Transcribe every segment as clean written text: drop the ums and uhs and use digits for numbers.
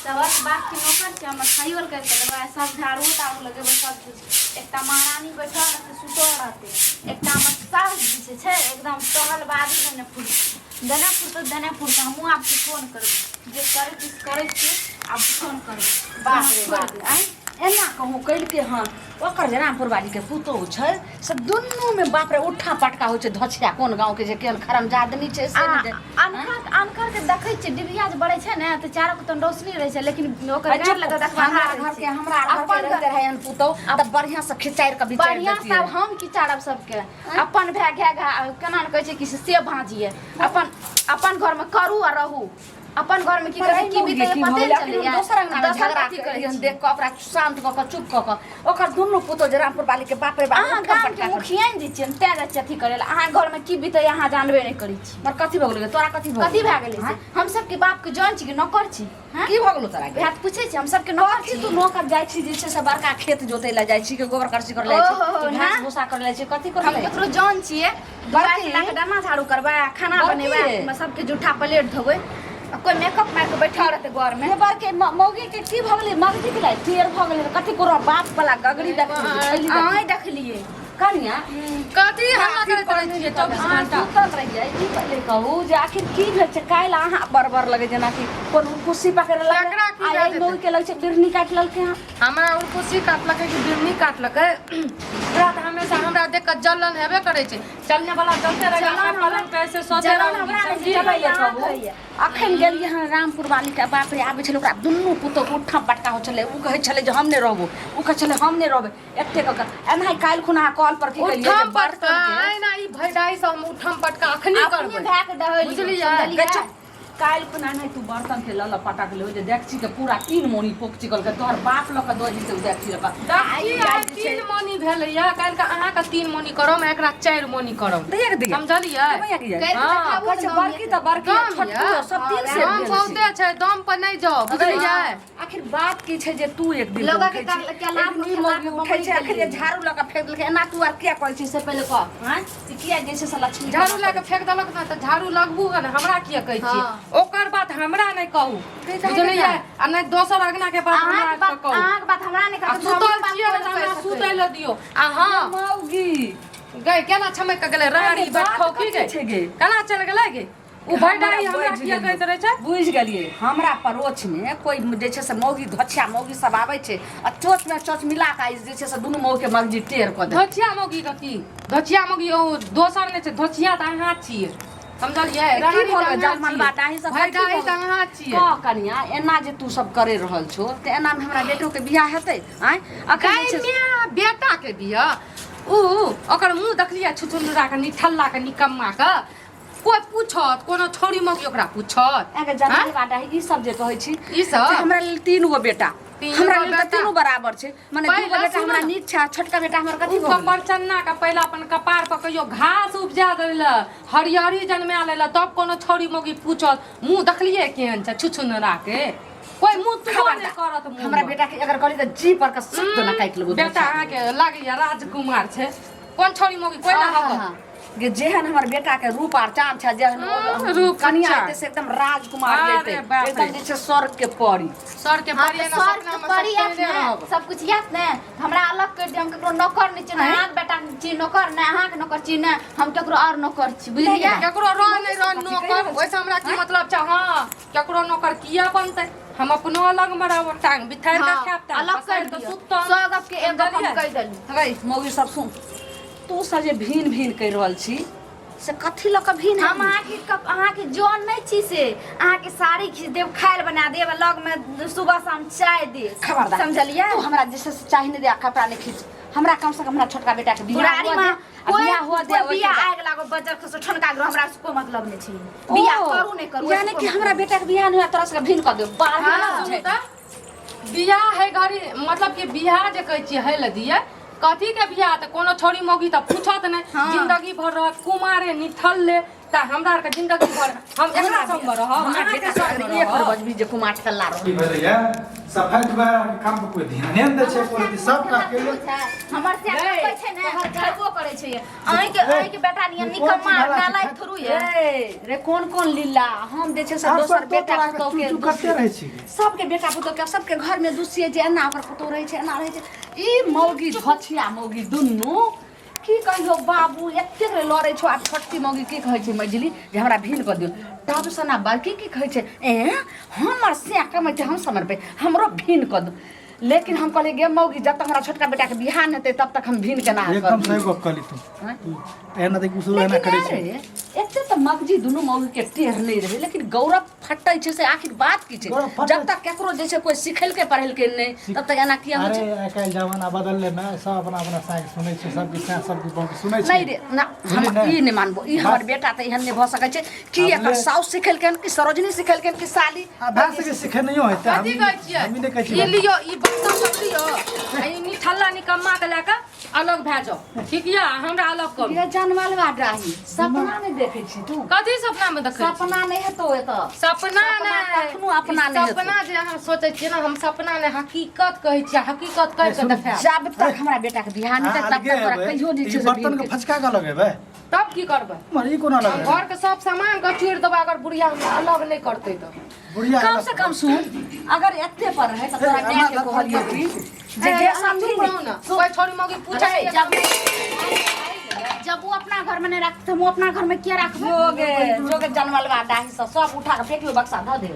सबक बापके नौकर छै, हमर खाइयो लए करि कऽ देबै, सब झाड़ू ताड़ू लगेबै, सब किछु। एकटा महारानी बैठल रहतै, सुतल रहतै। एकटा हमर सास जी जे छै एकदम टहलबाजी देने फुरतै, देने फुरतै, देने फुरतै। हमहूँ आब किछो नहि करबै, जे करै छी से करै छियै, आब किछो नहि करबै। बाप रे छोड़ि बाप। दे आँय। एना कहूँ कलके हन, ओकर जे रामपुर वाली के पुतोहु छै से दुनू में बाप रे उठा पटका होइ छै। धछिया कोन गाँव के जे केहन खरम जादनी छै से नहि जानि। अनकर अनकर के देखै छियै, डिबिया जे बड़ै छै ने तऽ चारो कतन रोशनी रहै छै, लेकिन ओकर आ गाड़ चुप, लगे देखबै हमरा अन्हार घर रहै के छै। हमरा घर के अपन रहते रहै हन पुतोहु तऽ बढ़िया से खिचारि के बिचारि बढ़िया से देतियै। आब हम खिचारब सबके। अपन भाय घे घा केना ने कहै छै कि से भाँजिए, अपन अपन घरमे करू आ रहू। अपन घर में की करै की बीते की भऽ पते गेलै? नहि चलैया। दोसर अंगना में दोसर झगड़ा कथी करै करै छी? देख कऽ ओकरा शांत कऽ कऽ चुप कऽ कऽ ओकर दुनू पुतोह जे रामपुर वाली के बाप रे बाप अहाँ उठम गाम के पटका कर। मुखिया ने जे छियै तें जाइ छियै अथी करै लए। अहाँ घर में की बीते अहाँ जानबे नहि करै छी। पर कथी भऽ गेलै तोरा? कथी भऽ कथी गेलै? भए गेलै से? हम सबके बाप के जन छी कि नौकर छी? हाँ? की भऽ गेलो तोरा गे? वएह तऽ पूछै छी, हम सबके नौकर कथी छी? तू नौकर जाइ छी जे छै से बड़का खेत जोतै लए जाइ छी कि गोबर करसी करै लए जाइ छी ओहो, कि ना। घास भूसा करै लए जाइ छी, कथी करै हम लए जाइ छी? केकरो जन छियै? बड़की? बड़की लाके डाना झाड़ू करबै, खाना बड़की? बनेबै, सबके जूठा प्लेट धोबै, आ कोई मेकअप मारि के बैठल रहतै घर में। हे बड़के मौगी के की भऽ गेलै? मगजी के लाइ टेर भऽ गेलै? कथी कोनो बाप वाला गगरी देखलियै, थैली अहाँ देखलियै? देखलियै। कनिया कथी हल्ला करैत रहै छियै 24 अहाँ घंटा? सुतल रहियै। ई पहिले कहू जे आखिर की भेल छै? काल्हि अहाँ बड़बड़ लगै जेनाकि कोनो कुर्सी पकड़ि लेलकै। केकरा की आ भए एहि जेतै? मौगी के लगै छै बिरनी काटि लेलकै हँ। हमरा उर्कुशी काटलकै कि बिरनी काटलकै, ओकरा तऽ हमेशा हमरा देख कऽ जलन हेबे करै छै। चलने वाला चलते रह जलन अपना हमरा- पलंग पे ऐसे सोते जलन रहूंगी, हमरा नहि समझी? जलन पहिले अहाँ कहू। कहैया। अखन गेलियै हन रामपुर वाली के, बाप रे, आबै छलै ओकरा दुनू पुतोह उठा पटका होइ छलै। ओ कहै छलै जे हम नहि रहबो, ओ कहै छलै हम नहि रहबै। एते कऽ कऽ एनाहि काल्हि खुना अहाँ कॉल पर की कहियै जे उठम बर्तन पटका के आइ ना ई भैडाई से हम उठम पटका अखनी अपने करबै। भए के डहलियै, बुझलियै? समझलियै? गै चुप। काल्हि खुना नहि तू बर्तन के लऽ लऽ पटक ले जे देखची के पूरा तीन मोनी पोकची कल के तोहर बाप लऽ कऽ दऽ जेतै ओ देखची लऽ कऽ। देखी आइ 3 मनी भेलैया, काल्हि के अहाँके 3 मनी करम, एकरा 4 मनी करम। दैया के दैया। समझलियै? दैया के करि कऽ हाँ, देखाबू कहै छै ने। बड़की तऽ बड़की दम छोटकी यऽ। सब तीन सेर दम भेल छै। बहुते छै, दम पर नहि जाउ, बुझलियै? आखिर बात की छै जे तू एक दिन लोगक उठै छी, के लाभ एक दिन ई के मौगी लाभ उठै छै बम्बई आखिर ये झाड़ू लऽ कऽ फेंक देलकै। एना तू आर किया करै छी से पहिले कह। आँय, ई किया जे छै से लक्ष्मी के झाड़ू लए कऽ फेंक देलक ने तऽ झाड़ू लगबू ने, हमरा किया कहै छियै? हाँ। ओकर बात हमरा नहि कहू, बुझलियै? आ नहि दोसर अगना के बात हमरा अहाँके बात कहू। अहाँके बात हमरा नहि आ कहू। सुतल छियै ने तऽ हमरा सुतै लए दियौ। आ हँ मौगी गै, केना छमकि कऽ गेलै राड़ी? अरे बात बैठखौकी कथी गै। छै गे? केना चलि गेलै गे ओ भैडाई? हमरा बुझि किया गेलियै। कहैत रहै छै? बुझि गेलियै। हमरा पड़ोस मे कोइ जे छै से मौगी धोछिया मौगी सब आबै छै आ चोच मे चोच मिला कऽ जे छै से दुनू मौगी के मगजी टेढ़ कऽ देलकै। धोचिया मौगी के की? धोचिया मौगी ओ दोसर नहि छै, धोचिया तऽ अहाँ छियै, समझलियै? की रानी भऽ तऽ गेल? अहाँ जलमन छियै। बात अहीं सब कथी भैडाई भऽ तऽ अहाँ छियै। कह कनिया, एना जे तू सब करे रहल छो तऽ एना मे हमरा बेटो के बियाह हेतै? आँय, अखन जे छै गै माय, बेटा के बियाह? ऊ ओकर मुँह देखलियै छुछुंदरा के, निठल्ला के, निकम्मा के? कोइ पूछत? कोनो छौड़ी मौगी ओकरा पूछत? अहाँके जनाल बाटा ई सब जे कहै छी ई सब? जे हमरा लेल तीन गो बेटा, तीन हमरा गो लेल तऽ बेटा। तीनू बराबर छै। मने दू गो पहिले बेटा सुनू हमरा ने। नीक छै आ छोटका बेटा हमर कथी ओ भऽ गेलै? कपरचन्ना के पहिला अपन कपार पर कहियो घास उपजा दै लए, हरियरी जन्मा लै लए, तब कोनो छौड़ी मौगी पूछत। मुँह देखलियै केहन छै छुछुनरा के? कोइ मुँह तुबो नहि करत मुँह। हमरा बेटा के अगर कहली तऽ जी पर के सख्त ना काटि लेबो। बेटा अहाँके लागैया राजकुमार छै। कोन छौड़ी मौगी कोइ ना हकत गे जेहन हमर बेटा के रूप आर चाम छै, जेहन रूप कनिया चाम। हेतै से एकदम राजकुमार अरे हेतै। बाप रे। एकदम जे छै स्वर्ग के परी। सर के हाँ, परी तऽ एना स्वर्ग सपना के मे परी सब आयत कयने ने, रहब। सब कुछ आयत ने, तऽ हमरा अलग करि दिअ। हम केकरो नौकर नहि छी ने। अहाँके बेटा छी नौकर ने, अहाँके नौकर छी ने, हम केकरो आओर नौकर छी, बुझलियै? केकरो रह नहि रह नौकर, ओहिसँ हमरा की मतलब छै? हँ, केकरो नौकर किया बनतै? हम अपनो अलग मे रहब, टांग बिथारि कऽ हाँ, खायब तऽ अलग पसारि करि कऽ दिअ। सुतब। 100 गप के एक गप हम समझलियै? कहि देली। गै मौगी सब सुन, तू सब जे भिन भिन करि रहल छी से कथी लऽ कऽ भिन हम हेबही? अहाँके अहाँके जौन नहि छी से अहाँके साड़ी खींच देब, खाय लए बना देब, आ लगमे सुबह शाम चाय देब। खबरदार। समझलियै? तू हमरा जे छै से चाही नहि दे आ कपड़ा नहि खींच। हमरा कम से कम हमरा छोटका बेटा के बियाह बुरारी हुआ में दे आ कोई बियाह हुआ दे कोई ओहिके बियाह बाद। आगि लागो बजर खसो ठनका गिरो, हमरा से कोई मतलब नहि छै। बियाह ओ, करू नहि करू, यानी ओहिसे कि कोई हमरा मतलब बेटा के बियाह नहि हुआ तोरा सबके भिन कऽ देब बाहर। हाँ, छै। सुनू तऽ, बियाह है घड़ी मतलब कि बियाह जे कहै छियै है लए दियै कथी के बियाह? तऽ कोनो छौड़ी मौगी तऽ पूछत नहि। हाँ। जिंदगी भर रहत कुमारे निठल्ले। त हमरा आर के जिंदगी भर हम एकरा संग रहब, हमरा अहाँके बेटा संग एक बेर रहब। बजबी जे कुमार ठल्ला रह की भेलैया सफाई दुबारा के काम पर कोई ध्याने नहि दै छै एको रत्ती, सब काज केले हमर से कहै छै ने खैबो करै छै अहीं के अहीं के बेटा नियन निकम्मा नालायक थोड़ू ये। ए रे कोन कोन लीला हम जे छै से आब दोसर सब तो बेटा तोरा के पुतोह के चू चू करते रहै छी। सबके बेटा पुतोह के सबके घर में दुसिए जे एना ओकर पुतोह रहै छै एना रहै छै। ई मौगी धछिया मौगी दुनू की कहियो बाबू एतेक रे लड़ै छौ। आब छोटकी मौगी की कहै छै मझिली जे हमरा भीन कऽ दियौ, तब सना बड़की की कहै छै ए हमर से कमै छै हम समरबै हमरो भीन कऽ दू। लेकिन हम कहलियै गे मौगी जब तक हमरा छोटका बेटाके बियाह नहि हेतै तब तक हम भीन केना एकदम सही गप कहली तू। तू एना देख उसरो एना लेकिन करै छै। अरे, एते तऽ मगजी दुनू मौगी के टेढ़ नहि रहै, लेकिन गौरव फटै छै से आखिर बात की छै? गौरव फटै जब तक केकरो जे छै कोई सिखेलकै पढ़ेलकै नहि तब तक एना किया होइ अरे छै? आइ काल्हि जमाना बदललै ने, सब अपना अपना साँझ सुनै छै, सबके साँझ सबके बाप सुनै छै। नहि रे ना, हम बुझली ने? ई नहि मानबो, ई हमर बेटा तऽ एहन नहि भऽ सकै छै कि आब एकर ले। साउस सिखेलकै हन कि सरोजनी सिखेलकै हन कि साली। आ भए सकै सिखेनैयो हेतै, कथी कहै छियै? हमही नहि कहै ई छियै। लियो, ई बक्सा सब लियो आ ई निठल्ला निकम्मा के लए कऽ अलग भए जाओ, ठीक यऽ? हमरा अलग करू। ये जानवलवा डाही सपना नहि देखै छी तू? कथी सपना में देखै छी? सपना नहि हेतौ एतऽ, सपना सपना नहि कखनो अपना नहि हेतौ। सपना जे अहाँ सोचै छियै ने, हम सपना नहि हकीकत कहै छियै, हकीकत कहि कऽ देखायब। जब तक हमरा बेटा के बियाह नहि हेतै तब अलगे तक तोरा हेबै। कहियो जे ई छै से बर्तन भीन के के फचका के लगेबै तब की करबै? मर ई कोना हम लगेबै? घर के सब सामान के चोरि देबै अगर बुढ़िया हमरा अलग नहि करतै तऽ। बुढ़िया कम अलग से कम सुन, अगर एते पर रहे तऽ तोरा ए, माय के हमरा कहलियौ कि जे ए, जे अहाँ समझी चुप रहू ने ने, कोइ छोरी मौगी पूछै अरे, जब वो अपना घर में नहीं रखते हम अपना घर में क्या रखबै? जोगे जोगे जानवलवा डाही सब सब उठा के फेंकियो बक्सा धऽ दे।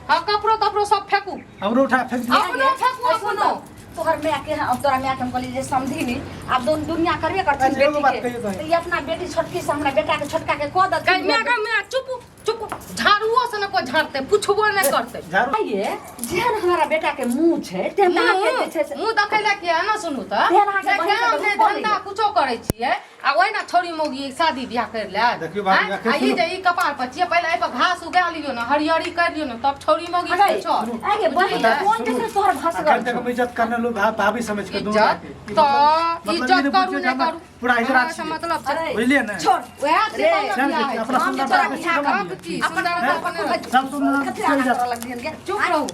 हाँ, कपड़ो तपड़ो सब फेंकू, हमरो उठा फेंक दियौ। अपनो फेंकू अपनो। तोहर माय के अब तोरा माय के हम कहलियै जे समझी नी आब दोन दुनिया करबे करथिन अच्छा, एगो बेटी बात के कहियौ तोहे। तऽ ई अपना बेटी छोटकी से हमरा बेटा के छोटका के कऽ देथिन। कहि माय के माय चुप चुप, झाड़ुओ से ने कोइ झाड़तै, पुछबो नहि करतै। झाड़ू ये जेहन हमरा बेटा के मुँह छै तेहन अहाँके जे छै से मुँह देखै लए किया ने सुनू तऽ तेहन अहाँके नहि बहिन काम सबके नहि रूपो धंधा नहि। कुछो करै छियै आ ओहिना छोरी मौगी शादी बियाह करि लेत। देखियौ बाबू, आँय? एखन आ ई सुनू। जे ई कपार पर छियै, पहिले एहि पर घास उगा लियौ ने, हरियरी करि लियौ ने, तब छोरी मौगी अरे, पूछत। अरे बहिन कोन जे छै तोहर भसगर अखन तक हम इज्जत करने लो भाभी समझ के दूर इज्जत तऽ इज्जत करू नहि करू पूरा हिजड़ा हमरा से छियै। मतलब छै। अरे, बुझलियै ने? छोड़ वएह छै रे, तब ने चल बियाह बेटी, होइ अपना छै। सुन्दर तोरा बात बियाह छै, तब की अपन सुन्दरता बने सब सुन्दर कथी चलि आगाँ जात। करऽ लगलियन गे? चुप रहू।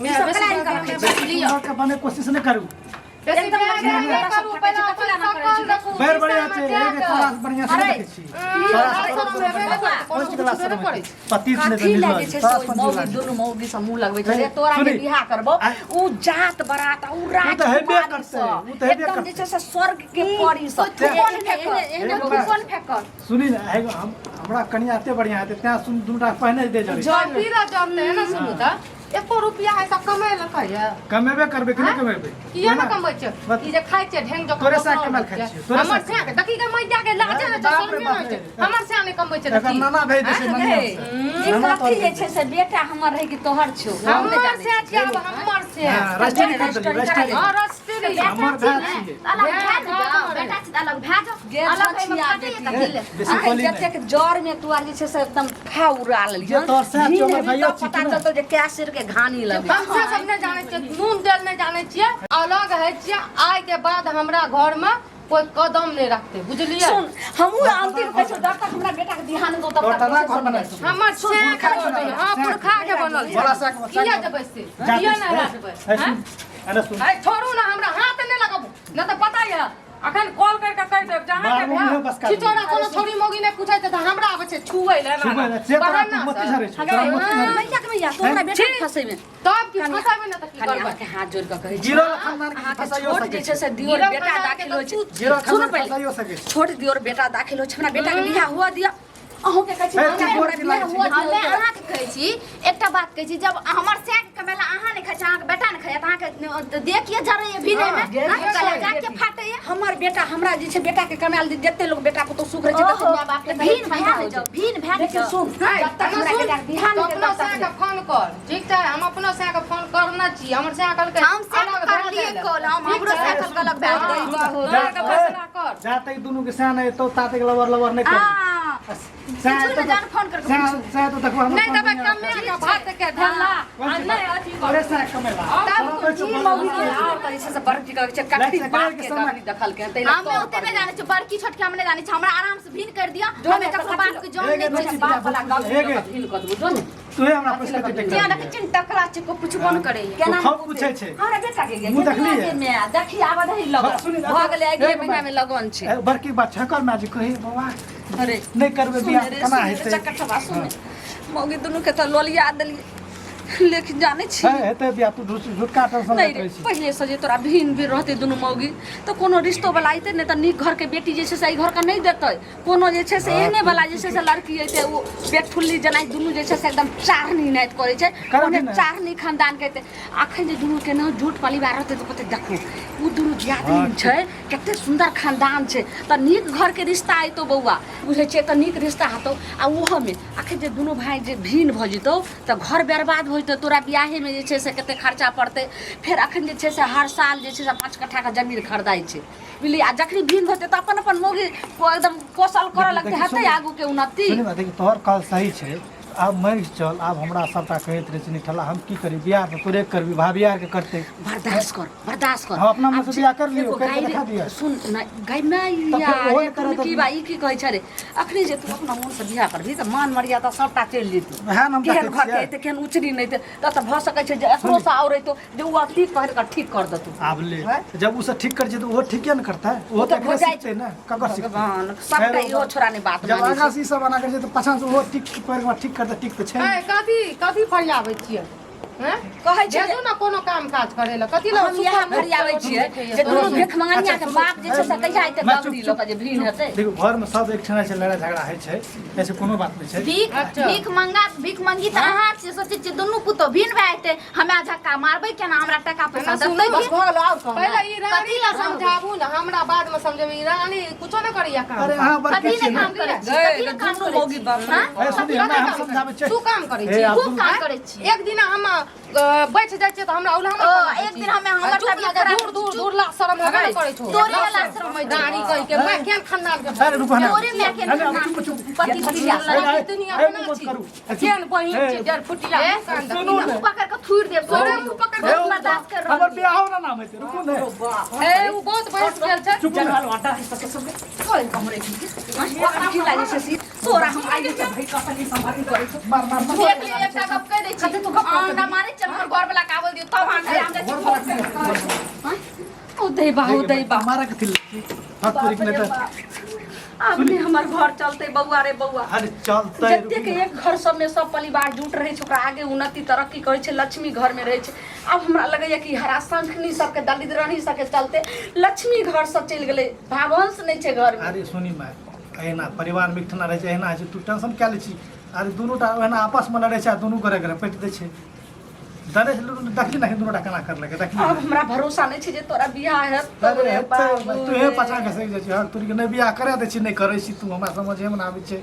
ई सब कला ही करऽ बेसी लगै छै। लिअ। सुन्दर के बने कोशिश नहि करू। बेसी एकदम बियाह लड़की नहि सब करू, फटै पहिले छै, कथी अपन लए ना करै सकल छै? देखू, बड़ बढ़िया शीशामे छै, जा एक कऽ। तोरा से बढ़िया से अरे, देखै छी। ई तोरा से सब तोरा हेबे नहि करतै, कोनो फर्स्ट क्लास कुछो से नहि करै छै। पति ने कथी लए जे छै से ओहि तोरा मौगी दुनू मौगी सब मुँह लगबै छै रे तोरा के सुनी। बियाह करबौ उ जात बरात उ तऽ हेबे राजकुमारी करतै, सब उ तऽ हेबे एकदम जे करतै। छै से स्वर्ग के परी सब। कोन एहने फेकल? एहने एक मौगी बात। कोन फेकल? सुनी ने, हे हम हमरा कनिया एते बढ़िया हेतै तें सुन दूटा पहिने दे जरे। जर पीरा जरतै ने सुनू तऽ एको रुपया है तऽ कमाइ लकै यऽ। कमेबे करबै कि नहि कमेबै? किया ने कमबै छै? बस। ई जे खाइ छै ढेंग जकाँ तोरे साग बकरौल कमायल छै। खाइ छियै, तोरे हमर साग। साग देखी के मैया के लाजे ने छै, बाप रे शर्मे बाप होइ छै। रे। हमर साग नहि कमबै छै एकर देखी। नाना भेज दै छै गे, नानी ई कथी जे छै से बेटा हमर रहै कि तोहर छौ हम नहि हमर जानै साग छियै आब हमर साग। हां, रजिस्ट्री कर देली, रजिस्ट्री। हाँ, रजिस्ट्री। हमर भाय छियै। अलग भए ने जाओ, बेटा छै तऽ अलग भए जाओ। गे अलग एहिमे छछिया फाटैए बेटी। तऽ की ले? बेसी अखन बोली नहि। जतेक जर में तू आर जे छै से एकदम खा उड़ा लेलियन। जे तोहर सास घी छौ, हमर हेबी भाइयो तब छी पता कि ने? चलतौ जे कै सेर के घानी लगे। हम से सब नहि जानै छियै, नून तेल नहि जानै छियै, अलग होइ छियै। आइ के बाद हमरा घर में कोई कदम नहि रखतै, बुझलियै? सुन, हमहूँ अंतिम कहै छियौ जब तक हमरा बेटा के बियाह नहि देबौ तब तोहर तक दादा जे छै घर से बनाइ नहि। छौ। हमर साग पुरखा के के बनल, हाँ, बनल। पुरखा के बनल छै। बड़ा साग- साग- किया देबै से? जा किया तू, नहि राखबै? हे हैं? सुन, एने सुन। है छोड़ू ना, हमरा हाथ नहि लगाबू, नहि तऽ पता यऽ अखन कॉल कर के कहि देब जहाँ के मारबो भेल मुँहे बस काट छिचोरा कोनो छोरी मौगी नहि पूछै छै तऽ हमरा आबै छै छुबै लए ना। छुबै लए, से तोरा बहाना मोती से। झरै छौ, तोरा मोती झरै छौ। मैया के मैया तू हमरा बेटा के फंसेमे। तब की फंसाबै ने तऽ की कनि करबै? अहाँके हाथ जोड़ि कऽ कहै छी, गिरल खानदान के अहाँके फंसाइयो छोट सकै जे छै से दियोर गिरल बेटा खानदान के दाखिल होइ छै। तऽ गिरल सुनू खानदान पहिले, फंसाइयो सकै छै। छोट दियोर बेटा दाखिल होइ छै, हमरा बेटा के बियाह हुअ दिअ। अहूँके कहै छी हे, हमरा तू हमरा गोर की बियाह लागै छी? हुअ हमे दिअ। अहाँके कहै छी एकटा बात कहै छी, जब हमर साग कमेला अहाँ नहि खाइ छी, अहाँके बेटा नहि खाइए तऽ अहाँके देह किया जरैए भिनैमे? गे, अहाँके गे, कलेजा गे, के फाटैए? हमर बेटा हमरा जे छै बेटा के कमायल जते लोग बेटा पुतोह सुख रहै छै तते ओहो, माय बाप के तऽ भीन ठंडा भए होइ जाउ, छै। भीन भए लेकिन जाउ। सुन, है, जब तक एना हमरा सुन, बेटा के बियाह तो नहि अपनो हेतै तब साँके तक फोन कर, ठीक छै? हम अपनो साँके फोन करने छी, हमर साँ कहलकै हम साँके अलग करल करलियै कॉल हम हमरो साइकिल गलत भए गेल। तोरा के फैसला कर। जा तक दुनू के सियान एतौ ता तक लबर लबर नहि करी। आ सएह पूछू ने जहन फोन करके सएह पूछू। सएह तो देखबो हमर नहि फोन देबै नहि कमे के भात के ढेला आ नहि अथी आयत। अरे सएह कमेला तब ई मौगी के आओर तऽ जे छै से बड़की कहै छै कखनी लाइट बाप के के समय। गरमी देखलकै हन, ताहि लए हमे तोड़ ओते पड़लै। नहि जानै छियै, बड़की छोटकी हम नहि जानै छियै, हमरा आराम से भिन कर दिअ। जो हमे ने ककरो तऽ बाप के जान हे नहि गे, छै। बाप वाला गप हे गे। भिन कऽ देबौ, जो ने। तूहे हमरा पैसा कते तें देखै छियै ने टकला छै, कोइ पुछबो नहि करैए। केना खूब पूछै छै। हमरा बेटा के मुँह देखलियै? गे माय, देखी आबऽ दही लगन। सुनी, भऽ गेलै अगिले एक महीना में लगन छै। ए, बड़की बात छै कर माय कही बाबा अरे नहि करबै सुने बियाह रे, केना सुने रे, हेतै चकटवा सुने। मौगी दुनू के तऽ लोलिया देलियै लेकिन जानै छी है हेतै बियाह तू झूठ झूठका टेंशन नहीं लैत रे रहै छी पहिले से जे तोरा भिन भिन रहतै दुनू मौगी तऽ कोनो रिश्तो वाला अयतै नहि तऽ नीक घरके बेटी जे छै से एहि घरके नहि देतै कोनो जे छै से एहने वाला जे छै से लड़की अयतै ओ पेटफुल्ली जेनाइ दुनू जे छै से एकदम चारनी नाइत करै छै करऽ ओहने ने। चारनी खानदानके अयतै अखन जे दुनू के ने झूठ परिवार रहतै तऽ कहतै देखू ओ दुनू दियादनी हाँ, छै कते सुन्दर खानदान छै तऽ नीक घरके रिश्ता अयतौ बौआ बुझै छियै तऽ नीक रिश्ता हेतौ आ ओहोमे अखन जे दुनू भाय जे भिन्न भऽ जेतौ तऽ घर बर्बाद भऽ जेतौ तोरा बियाहेमे जे छै से कते खर्चा पड़तै फेर अखन जे छै से हर साल जे छै से 5 कट्ठाके जमीन खरीदाइ छै बुझलियै आ जखनी भिन्न होतै तऽ अपन अपन मौगी एकदम कौशल करऽ लगतै देखी, हेतै सुन- आगूके उन्नति सुनी ना, देखी तोहर कहल सही छै आब मरि चल आब हमरा सबटा कहैत रहै छै निठल्ला हम की करी बियाह तऽ तोरे करबी भाभी आरके करतै बर्दाश्त कर बर्दाश्त कर हम अपना मन से आब बियाह कर लियौ, एगो करके गाय देखा दिअ। सुन न गाय माय तऽ फेर ओहो यार करत की बा ई की कहै छै रे अखनी जे तू अपना मन से बियाह करबही तऽ मान मर्यादा सबटा चलि जेतौ वएह ने हम केहन देखै घर के छियै। अयतै केहन उचरी नहि तऽ तऽ भऽ सकै छै जे एकरो से आओर अयतौ जे ओ ठीक पकड़ि कऽ ठीक कर देतौ आब ले जब ओ सब ठीक कर छै तऽ ओहो ठीके ने करतै ओहो ओ तऽ तऽ एकरे हो जाइ सिखतै ने ककर सिखतै भगवान सबटा फेर इहो छोड़ा नहि बात जब मानै आगाँ छै से ई सब एना करै छै तऽ पाछाँ से ओहो ठीक पकड़ि कऽ ठीक करतै ठीक तऽ छै ए, कथी कथी फरियाबै छियै हैं? कहै छै भेजू ने कोनो काम काज करै लए कथी लए हम इएह फरियाबै छियै जे दुनू भिख मंगनिया के बाप जे छै से कहिया एते मैं गगरी चुप- लऽ कऽ जे भीड़ हेतै देखियौ घरमे सब एक ठेना छै लड़ाइ झगड़ा होइ छै ऐसे कोनो बात नहि छै भीख अच्छा। भीख मंगा भीख मंगी तऽ अहाँ छियै सोचै छियै दुनू पुतोह भिन भए जेतै हमरा झक्का मारबै केना हमरा टका पैसा एना देतै सुनू, की? बस भऽ गेल आओर कहू पहिले ई रानी कथी लए समझाबू ने हमरा बाद में समझेबै ई रानी कुछो नहि करैया काम अरे अहाँ बड़की कथी छियै नहि ने काम करै छी गै, कथी नहि काम दुनू करै मौगी छी बाप रे। हाँ? ए, सुनी हमरा हम समझाबै छियै तू काम करै हे, छी आब खूब दुनू- काम करै छी एक दिन हम बैठ जाइ छियै तऽ हमरा उल्हा ओ, एक दिन हमे हमर तबियत खराब दूर दूर दूर ला शरम होबे नहि करै छौ तोरे वाला शरम होइ छौ। रानी कहि के मैं केहन खानदान के अरे रुकू ना तोरे माय के अरे, चुप चुप पति फटिया। अरे, दुनिया अरे, बना मुँह बंद छी करू। अरे, चुप। केहन बहिन ए, छी डरफुटिया ए, मुँह कान सुनू देखी ने। मुँह पकड़ के थूर देब तोरे तोरे मुँह पकड़ हे, के बर्दाश्त कर हमर रहल छी। बियाहो ना नाम हेतै रुकू ने ए उ बहुत बहस गेल छै चुप ने जनरल वाटा है सबके सबके कोई कमरे की की लागे छै सी तोरा हम आइ जे भाई कसली संभाली करै छौ मार मार मार देख लियौ एकटा गप कहि दै छी कते तू गप अहाँ हमरा मारै छी हमर घरवला के आबऽ दियौ तब अहाँ घरे हम जाइ छी घर से। ओ दैबा ओ दैबा मारा कथी लड़की हक तोरी के नहि तऽ आब नहि हमर घर चलते बौआ रे बौआ अरे चलतै जतेक एक घर सबमे सब परिवार जुट रहै छै ओकरा आगे उन्नति तरक्की करै छै लक्ष्मी घरमे रहै छै आब हमरा लगैया कि हरा शंखनी सबके दलित रानी सबके चलते लक्ष्मी घर सब चलि गेलै भावंश नहि छै घरमे अरे सुनी माय एहिना परिवारमे एकठिना रहै छै एहिना होइ छै तू टेंशन क्या लै छी अरे दुनू टा ओहिना आपसमे लड़ै छै आ दुनू गोरे गोरे पटि दै छै डरे छै दुनू देखली ना दुनू टा केना करलकै देखली आब हमरा भरोसा नहि छै जे तोरा बियाह हेतौ अरे रे हेतै बाबू तूहे पाछाँ घसकि जाइ छी हर तोरीके नहि बियाह करा दै छी नहि करै छी तू हमरा समझेमे नहि आबै छै।